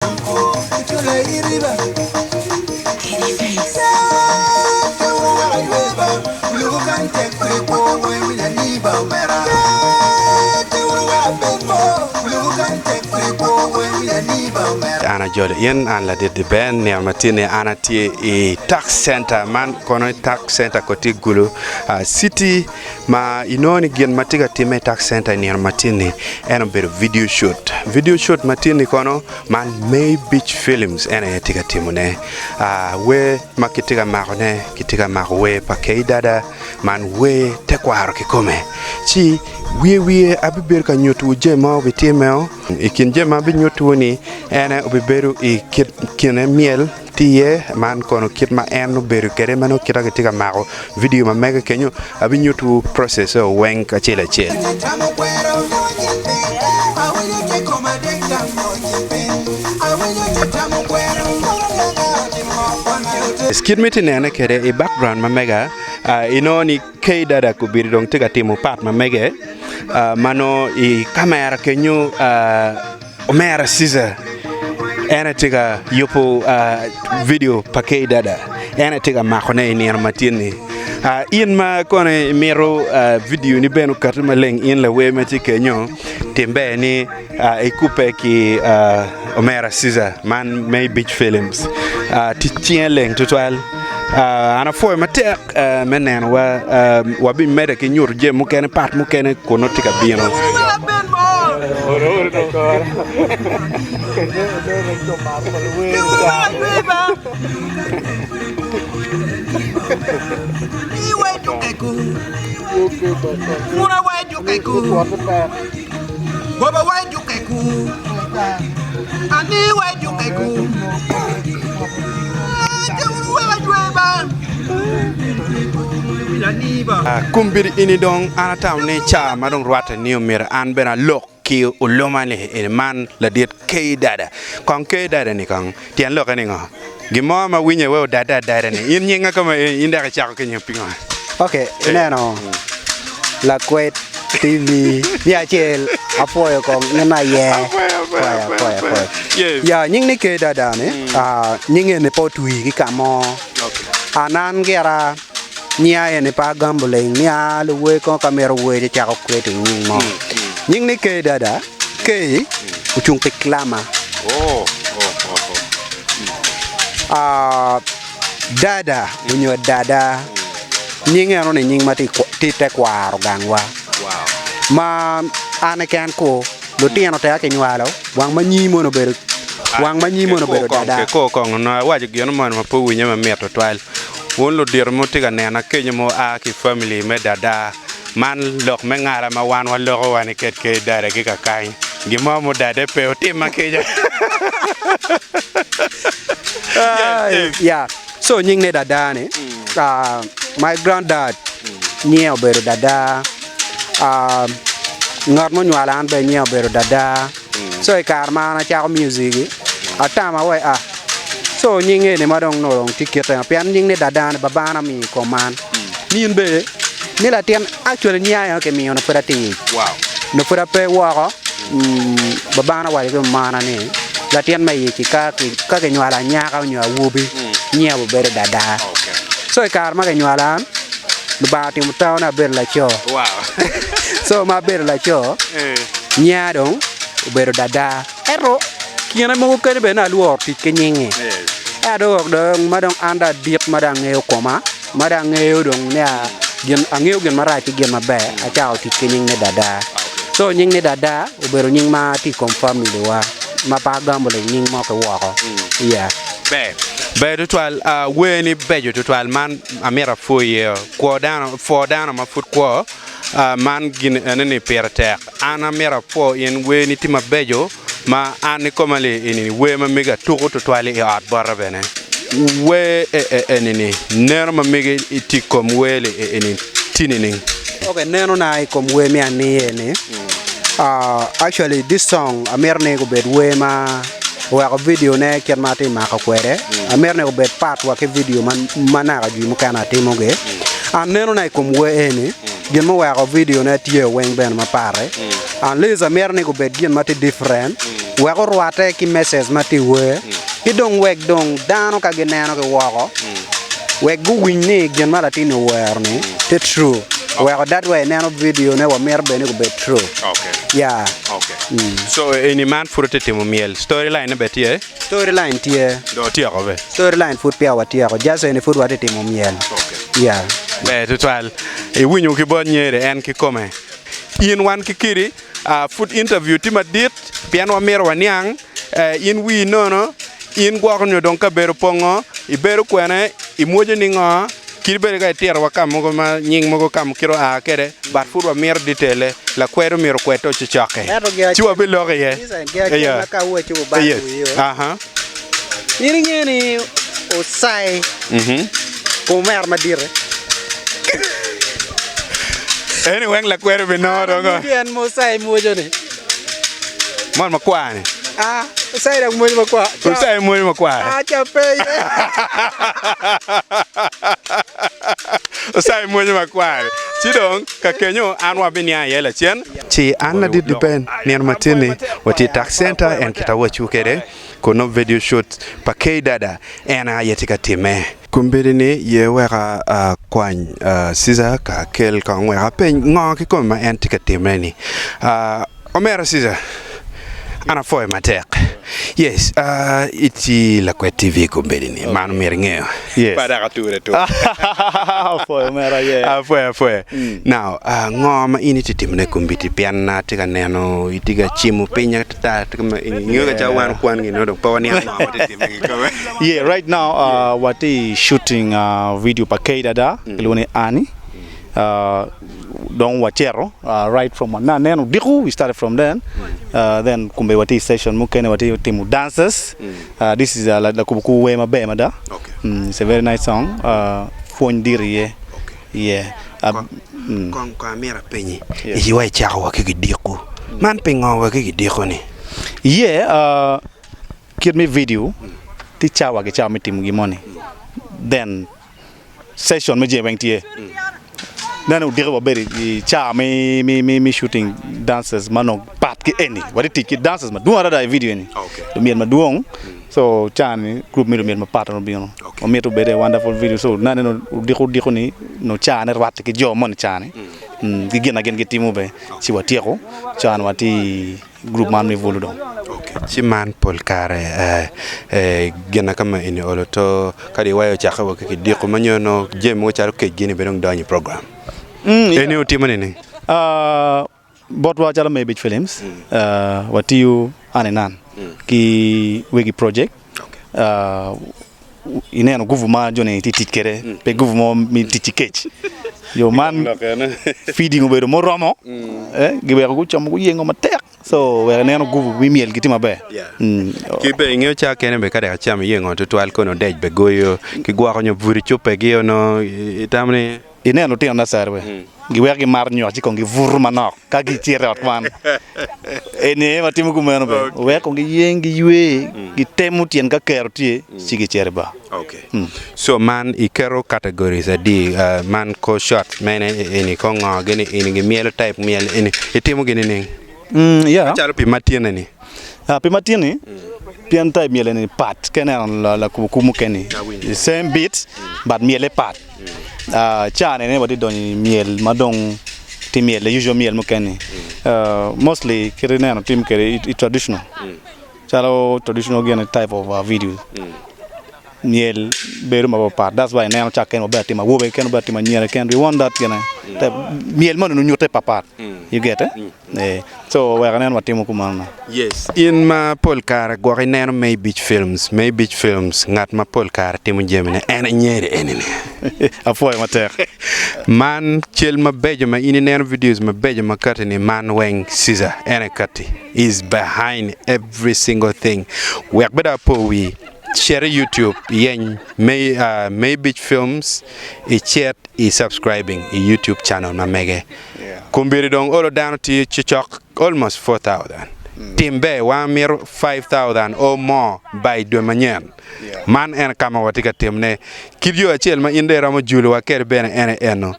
An ajolo in, an ladit di Ben, nino ma tye ni an atye i Tax Center, man kono Tax Center ko tye Gulu City ma inongo ni gin ma tye ka timme i Tax Center i nino ma tye ni en obedo video shoot. Video shoot ma tye ni kono Man May Beach Films en aye tye ka timone. Wer ma kitye ka makone kitye ka mako wer pa Kay Dada man wer tekwaro kikome. Ci wiye wiye abibedo ka nyutowu jami ma obitimmeo. I kin jami ma abinyutowu-ni en aye obibedo i kine myel tye iye man kono kit ma en obedo kwede ma nongo kite kitye ka mako vidio ma mege kenyo abinyutowu process-o weng acel acel. Kit ma itye nene kwede i background ma mega inongo ni Kay Dada obedo dong tye ka timo part ma mege ma nongo i kamera kenyo Omera Caesar en aye tye ka yubo vidio pa Kay Dada en aye tye ka makone i nino ma tye-ni in ma kono imito vidio ni bene okati maleng in lawer ma tye kenyo tim ber ni ikubbe ki Omera Caesar man me Beach Films tic cinge leng tutwal an apwoyo matek me nenowa wabimedde ki nyuto jami mukene pat mukene kun nongo tye ka bino. Kombeddi eni dong an atamo ni ca ma dong rwatte ni omyero an bene alok ki oluma ni eni man ladit Kay Dada. Kong Kay Dada ni kong tyen lokke ni ngo? Gin mo ma winye wek odadde adada ni in nyinga kama eni in dok icako ki nying pingo? Ok, ineno Lakwed TV me acel apwoyo kong in aye. Apwoyo, apwoyo, apwoyo, apwoyo. Yes. Ya, nying ni Kay Dada ni, ah, nying eni pe otwi ki ka mo. An an gira nyinga eni pe agambo ling ni a luwer kono ka mito wer ci cako creating nying mo. Nying ni Kay Dada, Kay ocung pi klama. Oh, oh, oh, oh. Ah, Dada onyo dada nying eno ni nying ma tye i tekwaro gangwa ma an keken ku lutino teka kinywalo wang ma nying mono obedo wang ma nying mono obedo dada. Kor kong onongo awaco gin moni ma pe owinye mamit tutwal. Wun ludito ma wutye ka nena kenyo ma wua ki i famili me dada man lok me ngala ma wan waloko wa ni ked ki dada ki kakany gin mo mudade pe otimma kica. Yeah, so nying ne dada ni uh, my granddad nyinge obedo dada uh, ngat munywalo an bene nyinge obedo dada so i kare ma an acako music atama wai ah so nying eni ma dong nongo dong tye kite pien nying ni dada ni babana omiyo i kom an ni in bene ni latin actually nyinga aye kimiyo nongo pud atye ic nongo pud ape woko Babana owaco ki mamana ni, Latin me ic-ci ka kinywalo anyaka nyo awobi, nyinge obibedo Dada. Co i kare ma kinywala an, Lubanga otimo tawa ni abedo laco. Co ma abedo laco, nyinga dong obedo Dada. Ento kine mogo kadi bed ni alworo tic ki nying-ngi, ento dong ma dong an dong adit ma dong angeyo koma, Ma dong angeyo dong ni gin angeyo gin marac ki gin maber, acako tic ki nying ni Dada. So nying ni Dada obedo nying ma tye i kom family wa ma pe agamo ling nying mo ki woko. Yeah. Ber. Ber tutwal. Uh, werni beco tutwal. Man amito apwo iye. Kwo dano, pwo dano ma pud kwo. Uh, man gin ene-ni pire tek. An amito apwo in werni tye mabeco. Ma an ikoma li eni wer ma mege atuko tutwal i ot bota bene. Wer eni ni neno ma mege tye i kom wer li eni tye nining? Ok neno na i kom wer me aniye ni actually this song amito ni obed wer ma oweko video ne kit ma atye mako kwede amito ni obed pat wa ki video ma naka jwi mukene atimo gi. Neno na i kom wer eni. Gin muweko video ne tye weng bene mapat-ti, at least amito ni gubed gin ma tye different wek orwatte ki message ma tye i wer ki dong wek dong dano ka gineno ki woko wek guwiny ni gin ma latin-ni owero-ni tye true oweko that way ineno video ne wamito bene ni gubed true yeah. So eni man pud atye timo myel story line ne bene tye? Story line tye. Dong otyeko be? Story line pud peya watyeko, just eni pud watye timo myel. Yeah. Ber tutwal. Iwinyo ki bot nyeri en kikome. In wan ki kidi, pud interview tye madit pien wamito waniang in wii nono, in gwoko nyo dong kabedo pongo, ibedo kwene, imwoco ningo, Kadi bed ka ititowa ka mogo ma nying mogo ka ma kite oa kwede, but pud wamito ditele. Lakwed omyero okwed to cocokke, Ento gin ci acel, wabiloko iye. listen, gin acel Eya. ma ka awaci wubalo Yes. wiyo, Aha. in inge ni Ucai Mhm. kom omera madite. Eni weng lakwed obinongo An dong. amwoco en ma Ucai mwoco-ni. Man makwar-ni. Ah, Ucai dok mwoco makwar. Ucai mwoco makwar. Ah, ca pe iye. Ucai mwoco makwar. Ci dong ka kenyo an wabiniang iye lacen. Ci an ladit Dipen, nino matin-ni watye i Tax Center en kit awacwu kwede kun nongo vedio shoot pa Kay Dada en aye tye ka timme. Kombeddi-ni ye wek akwany Ceaser ka akel kong wek apeny ngo kikome ma en tye ka timme-ni. Omera Ceaser, an apwoyo matek. Yes, itye lakwed TV kombeddi-ni, man omyero ingeyo. Yes. Pe adok ature atura. Apwoyo omera, yeah. Apwoyo, apwoyo. Now, ngo ma in itye timone kombeddi pien atye ka neno itye ka cimo piny ata ingeyo ka calo wan kwan gin dong pe waniang ngo ma tye timme kikome. Yeah, right now uh, watye shooting uh, video pa Kay Dada, kilwongo ni Annie. Uh, dong wacito uh, right from aneno odiko, we started from then. Uh, then kumbe watye i session mukene watye timo dances. Uh, this is uh, lakubo ku wer maber mada. Okay. Mm, it's a very nice song. Uh, pwony diro iye. Okay. Yeah. Uh, mm. Kong kong amito apenyi, iwa icako wa ki gidiko. Man pingo wa ki gidiko ni? Yeah, uh, Kit me video tye cawa ki cawa me timo gin moni then session me jami weng tye then odiko wabedo i cawa me me shooting dances ma onongo pat ki eni watye tic ki dances madwong adada i video eni lumyel madwong so cawa ni group me lumyel mapat aye obino wamito obed a wonderful video so nongo odiko odiko ni nongo cawa ne rwatte ki jo moni cawa ni ki gin ma gin gitimo bene ci watyeko cawa ni watye Gurup man me bulu dong. Ci man pol kare gin ka ma eni olo to kadi iwayo ocakke wa ki kidiko ma nyo nongo jami mogo calo kec gini bene dong donyo i program. Eni wutimo nining? Botwa calo me Beach Films watiyo hand in hand ki wegi project. Ineno gupu ma joni tye tic kwede pe gupu mo me tic ki kec yo man feeding obedo muromo giweko gucamo guyengo matek so wek ineno gupu me myel gitye maber. Ki bene ingeyo ca kene bene ka dek acam iyengo tutwal kono odec bene goyo ki gwoko nyo bur icube gi ono itamo ni. Ineno lutino nursery we giweko gimato nywak ci kong gibuto manok ka gicito i ot kwan. Eni aye watimo kumeno bene. Wek kong giyeng, giywe, gitemo tyen ka kero tye ci gicito i bar. So man iketo categories adi? Man kor shot mene eni kor ngo gini eni gimyelo type myel eni itimo gi nining? Macalo pi matinne ni. Pi matinni pien type myel eni pat ka ineno lakubo kub mukene ni same beat but myelle pat. Caa ni watye donyo i myel ma dong tye myel usual myel mukene mostly kit ineno tim kwede i traditional calo traditional gin type of video myel bedo mapat that's why ineno cak kene wabedo atimo awobe kene wabedo atimo anyira kene we want that gine myel moni onyute papat you get eh So wek anen watimo kumeno. Yes. In ma pol kare gwok ineno May Beach Films, May Beach Films, ngat ma pol kare timo jamine en anyeri eni-ni. Apwoyo matek. Man cal mabeco ma in ineno videos mabeco ma kati ni man weng Caesar en aye kati is behind every single thing. Wek bene apo wi cit i YouTube iyeny May, uh, May Beach Films icit i subscribing i YouTube channel ma mege. Kombeddi dong olo dano tye cocok almost 4000. Tim ber, wan wamito 5,000 or more by dwe manyen. Man en ka ma watye ka timone. Kit yo acel ma in dong iromo julowa kwede bene en aye eno.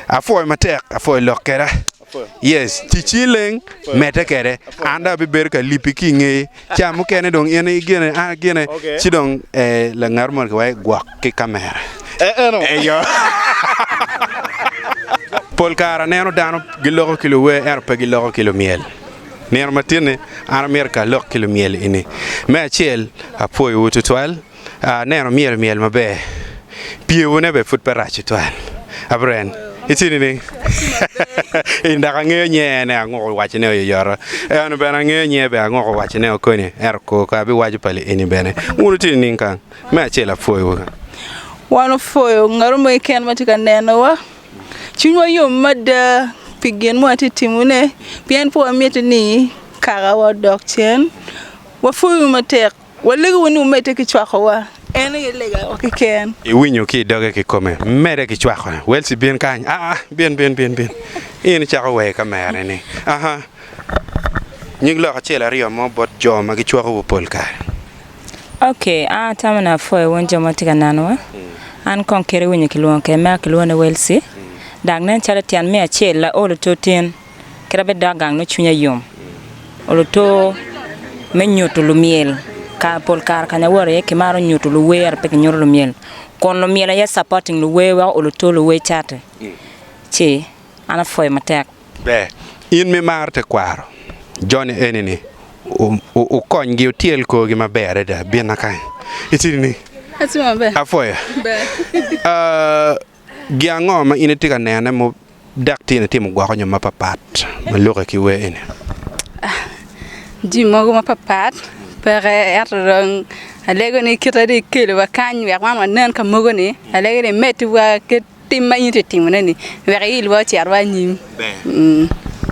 Apwoyo matek, apwoyo lok kweda. Yes, ticci leng, medde kwede. An dong abibedo ka lipi ki i ngeyi. Ca mukene dong in igine, an agine, ci dong eh, langat moni kiwaco gwok ki kamera. Eyo. Pol kare aneno dano giloko ki luwer ento pe giloko ki lumyel. Nino matin-ni, an amito ka alok ki lumyel eni. Me acel, apwoyowu tutwal. Aneno myel myel maber. Pyewune bene pud pe rac tutwal. Abren, itye nining? In dok angeyo nyene anguko wacone oyoyoto. Eno bene angeyo nyinge bene anguko wacone okoni. Ento kor kong abiwaco pa eni bene. Wun wutye nining kany? Me acel apwoyowu. Wan opwoyo ngat mo keken ma tye ka nenowa. Cwinywa yom mada pi gin ma watye ka timone pien pe wamito ni kakawa odok cen. Wapwoyowu matek, walegowu ni wumedde ki cwakowa. En aye legawa keken. Iwinyo ki i doge kikome, medde ki cwako. Welsi bin kany. Aa, bin, bin, bin, bin. In icako weyo kamera ni. Aha. Nyig lok acel aryo mo bot jo ma gicwakowu pol kare. Ok, an atamo ni apwoyo wun jo ma tye ka nenowa. An kong kit iwinyo kilwongo kwede mega kilwongo ni Welsi. Dok nen calo tyen me acel aolo to tin kit abed dok gang nongo cwinya yom. Olo to me nyuto lumyel ka pol kare kanya awoto iye kimaro nyuto luwer pe kinyuto lumyel kun lumyel aye supporting luwer weko olo to luwer cate ci an apwoyo matek. Ber, in me maro tekwaro joni eni-ni, wukonygi wutyel korgi maber adada. Bina kany. Itye nining? Atye maber. Apwoyo. Ber. Uh, gin ango ma in itye ka nene ma dok tye itimo gwoko nyo mapapat ma lukke ki wer eni? Jami mogo mapapat peke ento dong alego ni kite dong ikelo wa kany wek wan wanen ka mogo ni alego ni imedwa kit Tim ma in itye ka timone-ni wek iilwa ocitwa anyim.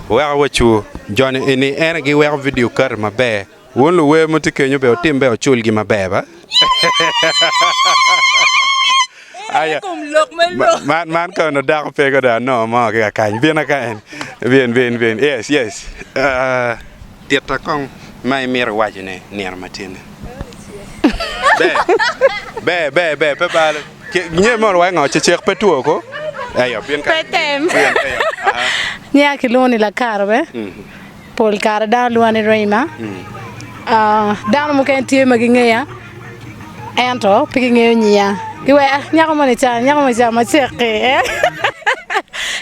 Weko wacu joni eni en giweko vidio kati maber. Wun luwer ma tye kenyo bene wutim ber wuculgi maber ba. Aya. Man man kono dako pe kodo anongo mo ki kakany. Bina ka en. Bin bin bin. Yes yes. Uh, Titta kong ma imito iwacone nino matin-ni. Ber ber ber ber pe balo. Nge mo wai ngo cecek pe two ko. Eyo bin ka. Pe tem. Bin eyo. Aha. Nya kilwongo ni lakaro be. Pol kare dano lwonga ni Rema. Ah, dano mukene tye ma gingeya ento pe gingeyo nyiya. Giweko ah nyako moni ca, nyako moni ca macek-ki eh.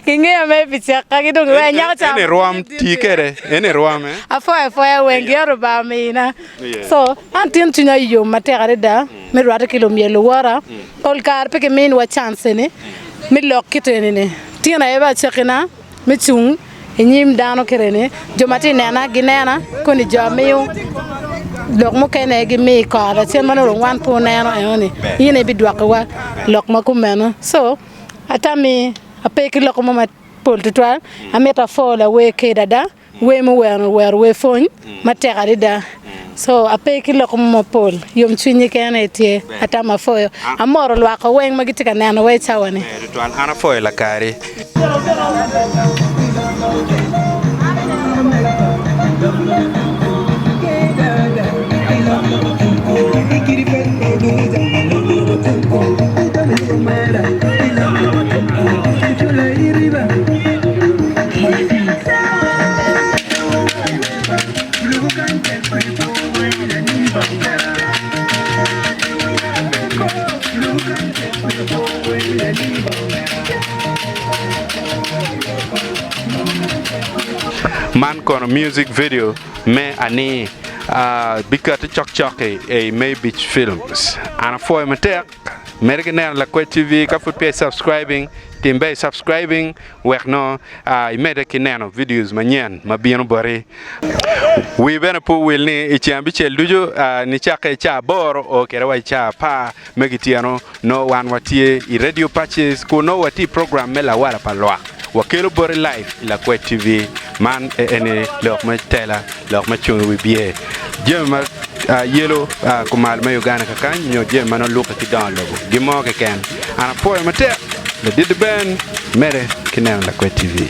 Gingeya mere pi cekka ki dong giweko nyako ca. Eni rwom ti kwede. Eni rwom eh. Apwoyo apwoya weng gin Rubanga omina. So an tin cwinya yom matek adada. me rwatte ki lumyel luwota, pol kare pe kiminiwa chance eni me lok kit eni-ni. Tin aye bene acakina me cung i nyim dano kit eni, jo ma tye ka nena ginena koni jo amiyo lok mukene gimiyo i kora lacen ma nongo dong wan pe wuneno enoni in aye ibidwokiwa lok ma kumeno. Co atami ape ki lok mo mapol tutwal amito apwo lawer keda ada. Wer muwero owero wer pwony matek adada so ape ki lok mo mapol yomcwiny keken aye tye atamo apwoyo amoro lwak weng ma gitye ka neno wa i cawa ni. Ber tutwal an apwoyo lakari. Man kono music video me ani bikati cokcok-ki i May Beach Films. An apwoyo matek. Medde ki neno Lakwec TV ka pud peya i subscribing, tim ber i subscribing wek nongo imedde ki neno videos manyen ma bino boti. Wi bene pe owil ni i ceng abicel ducu nicakke i caa aboro o kwede wa i caa apar me kityeno nongo wan watye i Radio Patches kun nongo watye i program me lawala pa lwak. Wakelo boti live i Lakwec TV. Man eni lok me tela, lok me cung i wi bye. Jami ma yelo kumal me Uganda kakany nyo jami ma nongo lukke ki dongo lobo gin mo keken. An apwoyo matek ladit Ben mede ki neno Lakwec TV.